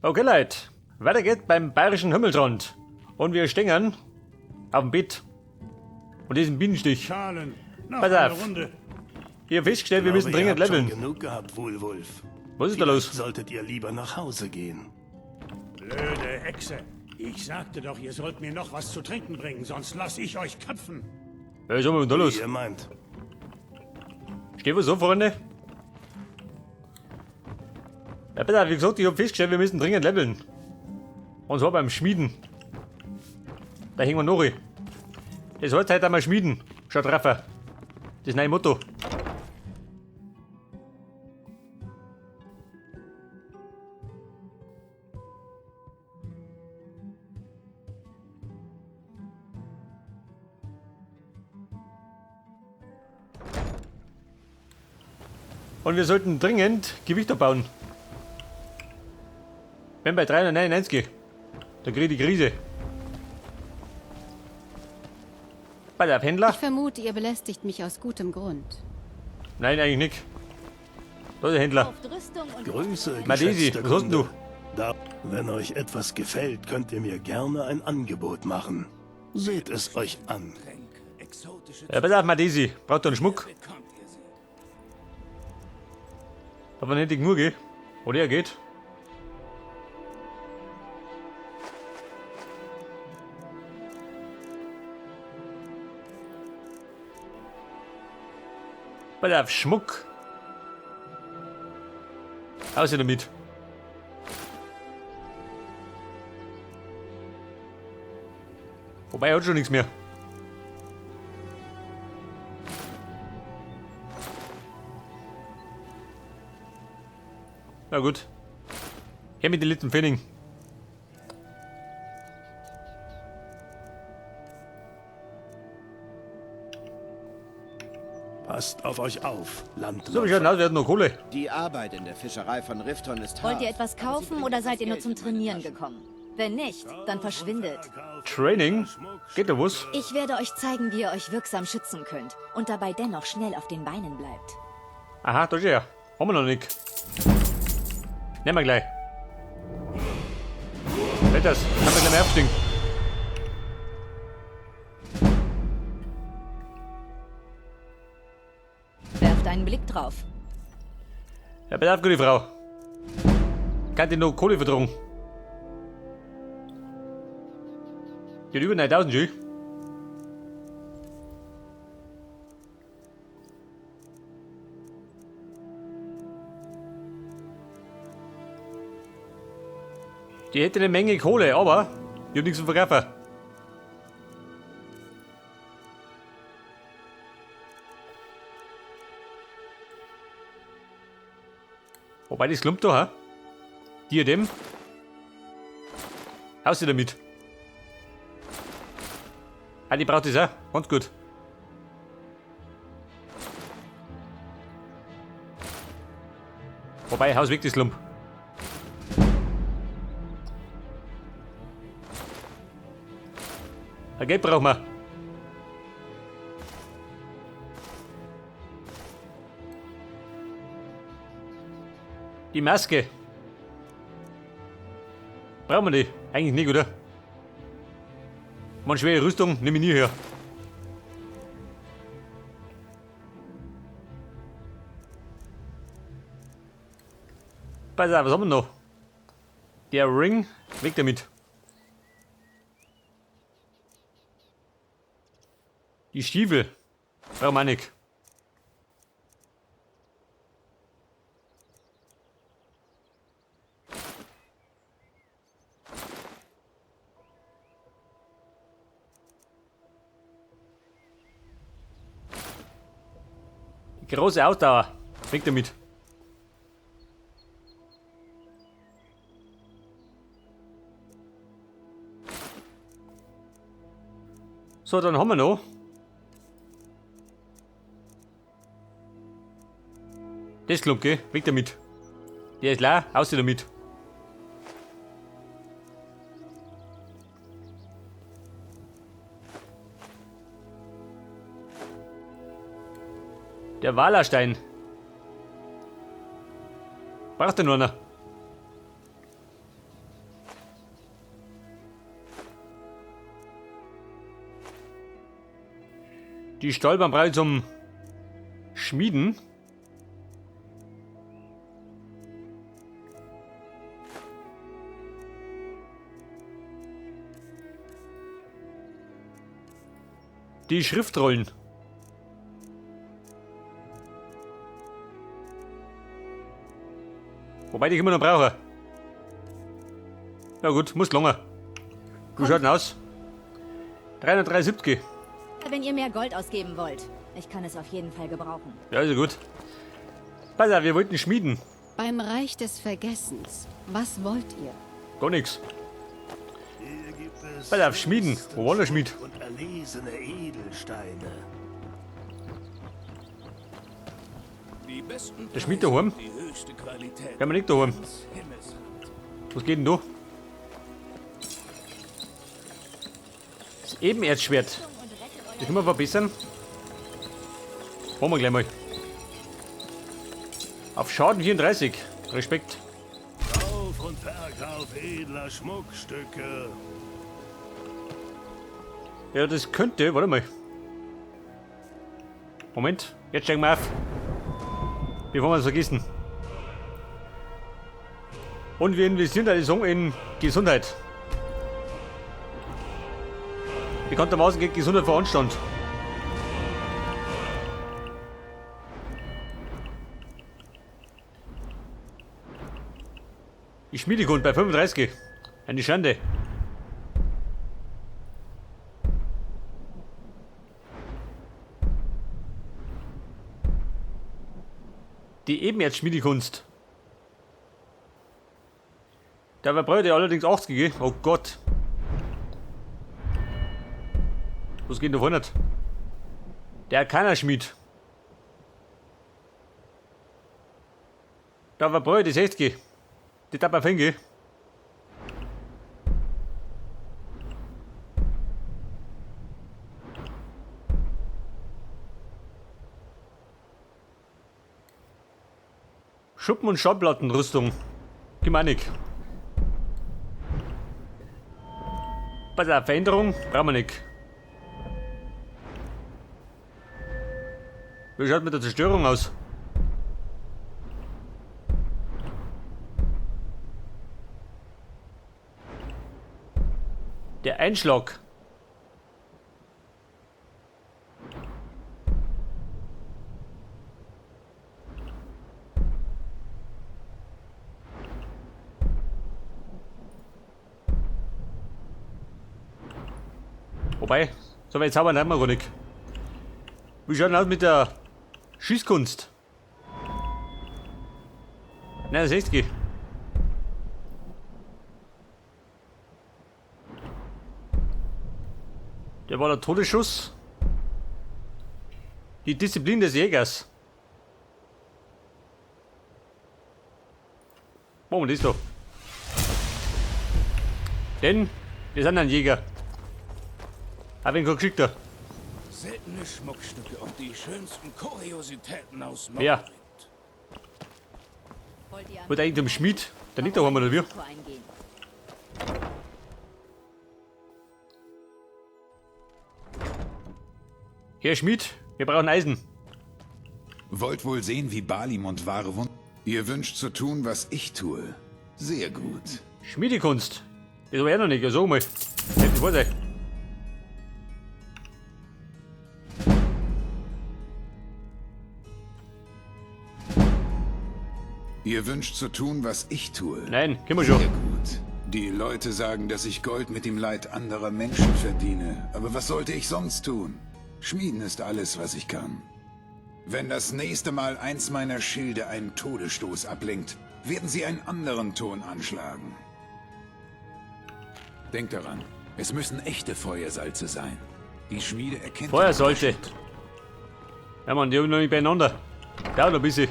Okay, Leute. Weiter geht's beim Bayerischen Himmelsrand. Und wir stehen auf dem Bett. Und diesen Bienenstich. Zahlen. Noch Pass eine auf. Runde. Ich hab festgestellt, wir Glaube, müssen dringend ihr habt schon leveln. genug gehabt, Wulwulf. Was ist da Vielleicht los? Solltet ihr lieber nach Hause gehen. Blöde Echse. Ich sagte doch, ihr sollt mir noch was zu trinken bringen, sonst lass ich euch köpfen. Ja, was haben wir denn da los? Wie ihr meint. Steht was so, Freunde? Ja, bitte, wie gesagt, ich hab festgestellt, wir müssen dringend leveln. Und zwar beim Schmieden. Da hängen wir noch. Das heißt heute einmal schmieden. Statt Raffer. Das ist mein Motto. Und wir sollten dringend Gewicht abbauen. Wenn bei 399, da krieg ich die Krise. Bei der Händler? Ich vermute, ihr belästigt mich aus gutem Grund. Nein, eigentlich nicht. Da ist der Händler. Kauft Rüstung und Grüße, Madesi, geschätzter was hast denn du? Kunde. Da, wenn euch etwas gefällt, könnt ihr mir gerne ein Angebot machen. Seht es euch an. Ja, pass auf, Madesi. Braucht ihr einen Schmuck? Aber nicht nur, gell? Oder er geht. Pass auf, Schmuck. Außer damit. Wobei, er hat schon nichts mehr. Na gut. Her mit den letzten Pfennig. Passt auf euch auf, Landläufer. So, wie schaut denn aus? Wir hatten noch Kohle. Die Arbeit in der Fischerei von Rifton ist hart. Wollt ihr etwas aber sie kaufen bringt oder etwas seid ihr nur Geld zum in meine Trainieren Taschen. gekommen? Wenn nicht, dann verschwindet. Training? Geht da was? Ich werde euch zeigen, wie ihr euch wirksam schützen könnt und dabei dennoch schnell auf den Beinen bleibt. Aha, da ist er. Haben wir noch nicht. Nehmen wir gleich. Fällt das? Kann man gleich mal absteigen. Werft einen Blick drauf. Ja, pass auf, gute Frau. Kann die noch Kohle verdrungen? Die hat über 9000 schon. Die hätte eine Menge Kohle, aber ich hab nichts zu verkaufen. Wobei, das klumpt da, hä? Diadem. Haust du damit? Ah, die braucht das auch. Ganz gut. Wobei, Haus weg, das Klump. Ein Geld brauchen wir. Die Maske. Brauchen wir die? Eigentlich nicht, oder? Man, schwere Rüstung nehme ich nie her. Pass auf, was haben wir noch? Der Ring, weg damit. Die Stiefel. Brauchen wir nicht. Die große Ausdauer. Weg damit. So, dann haben wir noch. Das klappt, gell? Weg damit. Der ist leer, aus damit. Der Walerstein. Braucht er nur einer? Die Stahlbahn brauche ich zum Schmieden. Die Schriftrollen. Wobei die ich immer noch brauche. Ja gut, muss lange. Wie schaut denn aus? 373. Wenn ihr mehr Gold ausgeben wollt. Ich kann es auf jeden Fall gebrauchen. Ja, ist ja gut. Pass auf, wir wollten schmieden. Beim Reich des Vergessens. Was wollt ihr? Gar nichts. Hier gibt es Pass auf, schmieden. Wo war der Schmied? Und erlesene Edelsteine. Die besten Der Schmied daheim? Die höchste Qualität. Kann man nicht daheim. Himmels. Was geht denn da? Das Ebenerzschwert. Das können wir verbessern. Machen wir gleich mal. Auf Schaden 34. Respekt. Kauf und Verkauf edler Schmuckstücke. Ja, das könnte. Warte mal. Moment. Jetzt steigen wir auf. Bevor wir es vergessen. Und wir investieren da die Song in Gesundheit. Bekanntermaßen geht Gesundheit vor Anstand. Die Schmiedekund bei 35. Eine Schande. Die Ebenerz-Schmiedekunst. Da verbraucht er allerdings 80, gell? Oh Gott. Was geht denn da vorne? Der Arcana-Schmied. Da verbraucht die 60. Die darf man finden. Schuppen- und Schallplattenrüstung. Gemeinig. Pass auf, Veränderung brauchen wir nicht. Wie schaut mit der Zerstörung aus? Der Einschlag. Wobei, so weit zaubern haben wir gar nicht. Wie schaut denn aus mit der Schießkunst? 69. Der war der Todesschuss. Die Disziplin des Jägers. Moment, ist doch. Denn wir sind ein Jäger. Hab ihn geschickt da. Seltene Schmuckstücke und die schönsten Kuriositäten aus Wer? Morrowind. Wollt ihr Wird eigentlich zum Schmied. Der liegt da oder wie? Risiko eingehen? Herr Schmied, wir brauchen Eisen. Wollt wohl sehen, wie Balimund wahre Wunder. Ihr wünscht zu tun, was ich tue. Sehr gut. Schmiedekunst. Das war ja noch nicht. Ja, sag mal. Hätte ich sein. Ihr wünscht zu tun, was ich tue. Nein, können wir schon. Sehr gut. Die Leute sagen, dass ich Gold mit dem Leid anderer Menschen verdiene. Aber was sollte ich sonst tun? Schmieden ist alles, was ich kann. Wenn das nächste Mal eins meiner Schilde einen Todesstoß ablenkt, werden sie einen anderen Ton anschlagen. Denkt daran, es müssen echte Feuersalze sein. Die Schmiede erkennt den Feuersalze. Unterschied. Ja, Mann, die haben noch nicht beieinander. Dauert noch ein bisschen.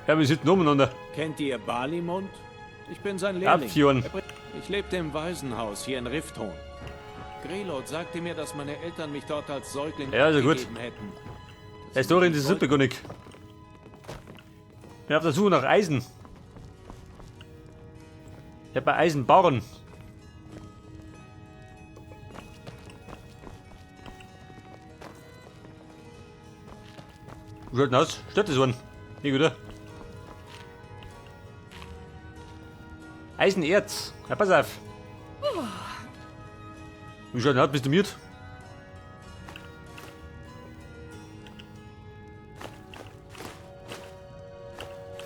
Ja, wir sitzen umeinander. Kennt ihr Balimund? Ich bin sein Lehrling. Abführen. Ich lebte im Waisenhaus hier in Rifton. Grelot sagte mir, dass meine Eltern mich dort als Säugling Ja, also gut. abgegeben hätten. Der Story in die Suppe gar nicht. Bin auf der Suche nach Eisen. Ich hab bei Eisenbarren. Wie schaut denn aus? Stört das einen? Nicht, oder? Eisenerz. Ja, pass auf. Wie schaut denn aus? Bist du müde?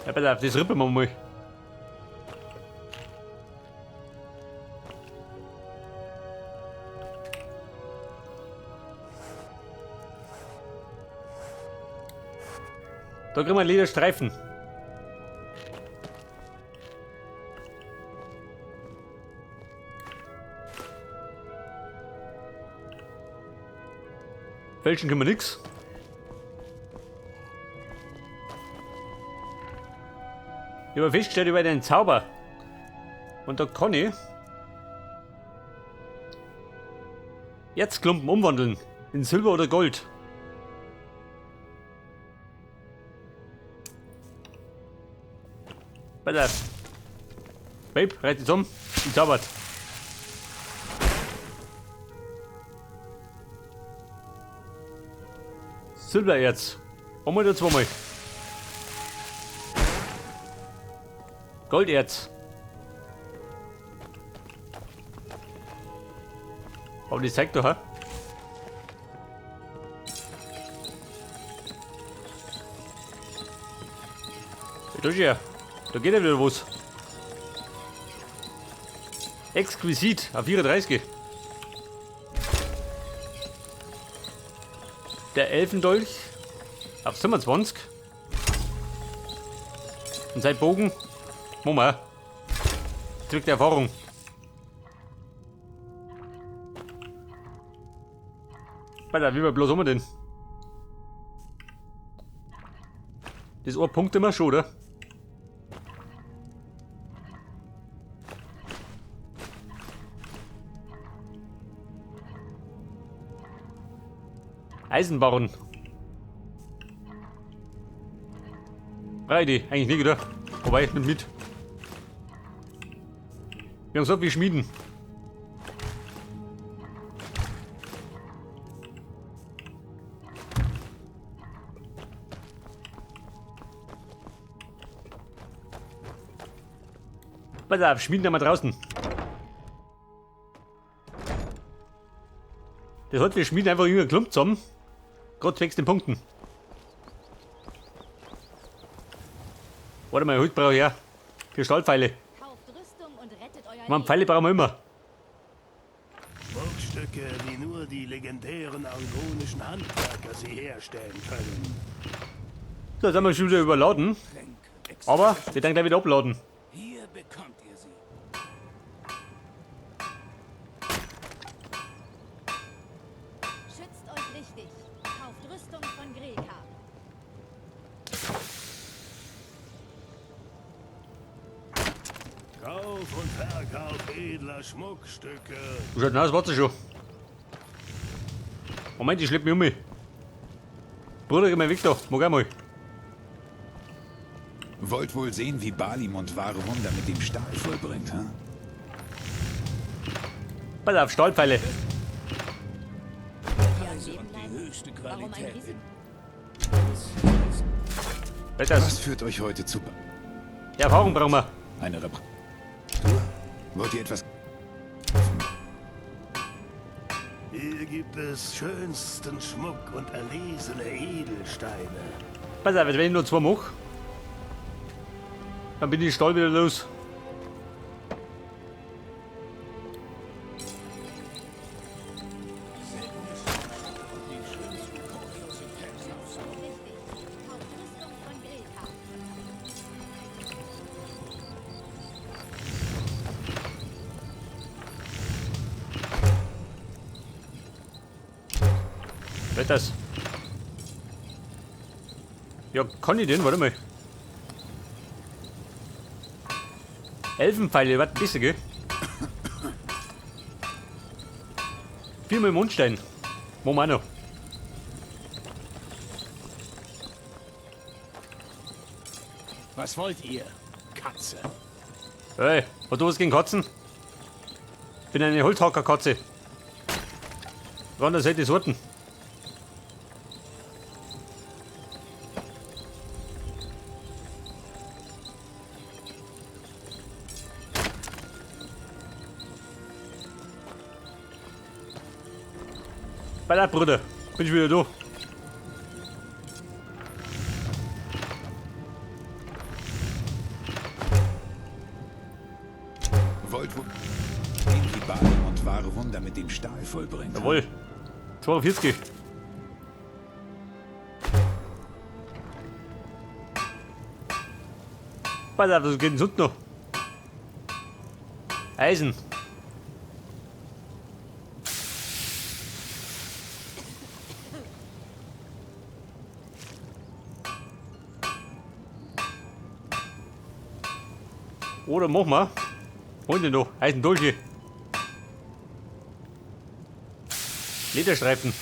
Ja, pass auf, das rippen wir mal. Da kriegen wir einen Lederstreifen. Fälschen können wir nix. Ich habe festgestellt über den Zauber. Und da kann ich Erzklumpen umwandeln in Silber oder Gold. Pass auf. Babe, reiß dich um. Ich zaubert. Silbererz. Einmal oder zweimal? Golderz. Aber das zeigt doch, hä? Da ist ja. Da geht ja wieder was. Exquisit auf 34. Der Elfendolch auf 27. Und sein Bogen. Moment. Zweckt Erfahrung. Alter, wie wir bloß um denn? Das Ohr punkt immer schon, oder? Eisenbarren. Brauche ich die eigentlich nicht, oder? Wobei, nimm mit. Wir haben so viel Schmieden. Pass auf, schmieden wir draußen. Das hat wir schmieden einfach irgendeinen Klump zusammen. Gerade zwecks den Punkten. Warte mal, Hut brauche ich ja. Für Stahlpfeile. Man, Pfeile brauchen wir immer. Schmuckstücke, wie nur die legendären argonischen Handwerker sie herstellen können. So, jetzt haben wir schon wieder überladen. Aber wir dann gleich wieder abladen. Hier bekommt ihr sie. Schützt euch richtig. Kauft Rüstung von Greka. Kauf und Verkauf edler Schmuckstücke. Wie schaut denn aus? Warte schon. Moment, ich schlepp mich um mich. Bruder, geh mal weg da. Mag auch mal. Wollt wohl sehen, wie Balimund wahre Wunder mit dem Stahl vollbringt, hm? Pass auf, Stahlpfeile. Preise und die höchste Qualität. Was führt euch heute zu? Die Erfahrung brauchen wir. Eine Reparatur? Wollt ihr etwas? Hier gibt es schönsten Schmuck und erlesene Edelsteine. Pass auf, wenn ich nur zwei mache, dann bin ich Stahl wieder los. Was ist das? Ja, kann ich den? Warte mal. Elfenpfeile, warte ein bisschen, gell? Viermal Mondstein. Machen wir auch noch. Was wollt ihr, Katze? Hey, hast du was gegen Katzen? Ich bin eine Holzhackerkatze. Wann das hätte Sorten? Balla, Bruder. Bin ich wieder da. Wollt wohl wie Balimund wahre Wunder mit dem Stahl vollbringt. Jawohl. 42. Pass auf, was geht denn sonst noch? Eisen. Oder machen wir. Holen den noch. Eisendolche. Lederstreifen.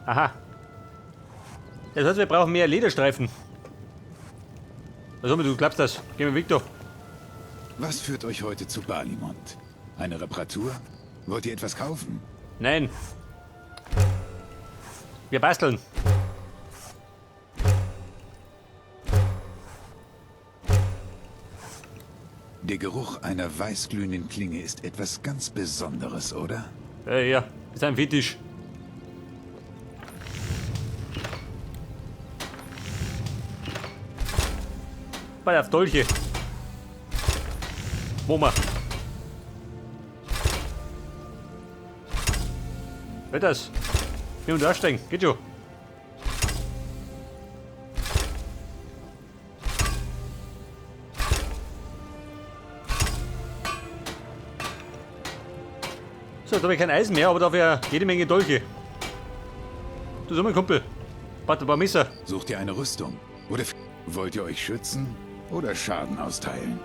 Aha. Das heißt, wir brauchen mehr Lederstreifen. Also, du glaubst das. Geh mal weg da. Was führt euch heute zu Balimund? Eine Reparatur? Wollt ihr etwas kaufen? Nein. Wir basteln. Der Geruch einer weißglühenden Klinge ist etwas ganz Besonderes, oder? Ja, ist ein Fetisch. Bei auf Dolche. Moma. Wird das? Hier und da steigen. Geht schon. So, da habe ich kein Eisen mehr, aber dafür jede Menge Dolche. Du sag mal, Kumpel. Warte, ein paar Messer. Sucht ihr eine Rüstung? Oder wollt ihr euch schützen? Oder Schaden austeilen?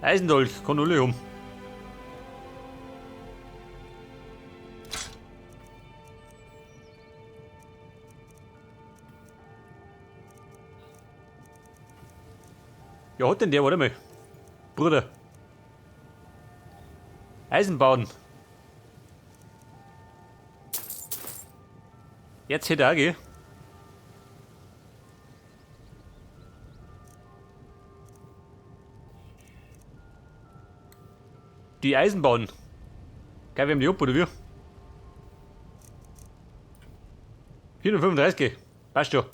Eisendolch, kann alle um. Ja, hat denn der? Warte mal. Bruder. Eisenbahn. Jetzt hätte er auch, gell? Die Eisenbahn. Geil, wir haben die ab, oder wie? 435. Passt schon.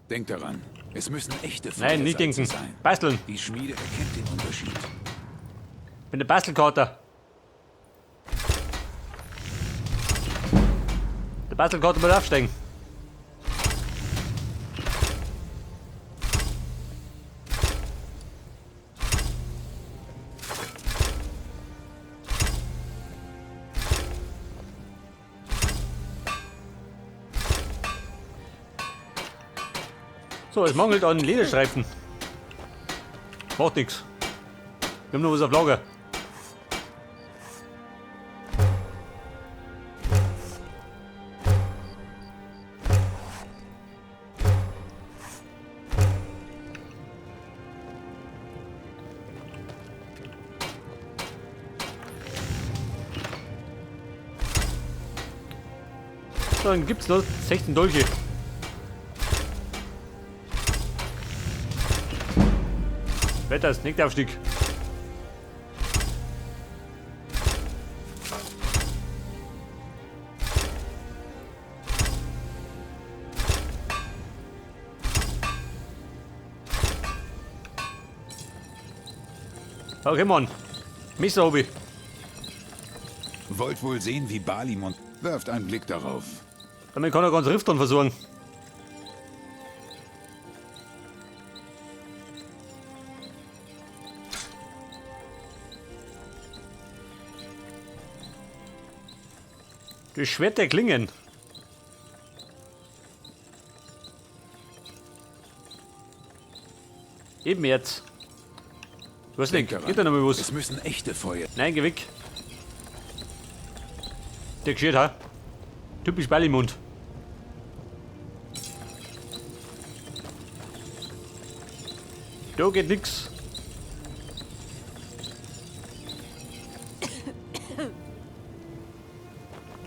Denkt daran, es müssen echte Nein, nicht denken. Sein. Basteln. Die Schmiede erkennt den Unterschied. Bin der Bastelkater. Der Bastelkater muss aufsteigen. So, es mangelt an Lederstreifen. Macht nix. Wir haben noch was auf Lager. So, dann gibt's noch 16 Dolche. Wetter ist nicht Aufstieg. Okay, Mann. Mr. Hobby. Wollt wohl sehen, wie Balimund wirft einen Blick darauf. Damit kann er ganz Rifton versorgen. Das Schwert der Klingen. Eben jetzt. Du hast nicht. Geht da noch mal was? Es müssen echte Feuer. Nein, geh weg. Der geschieht, ha? Typisch Balimund. Da geht nix.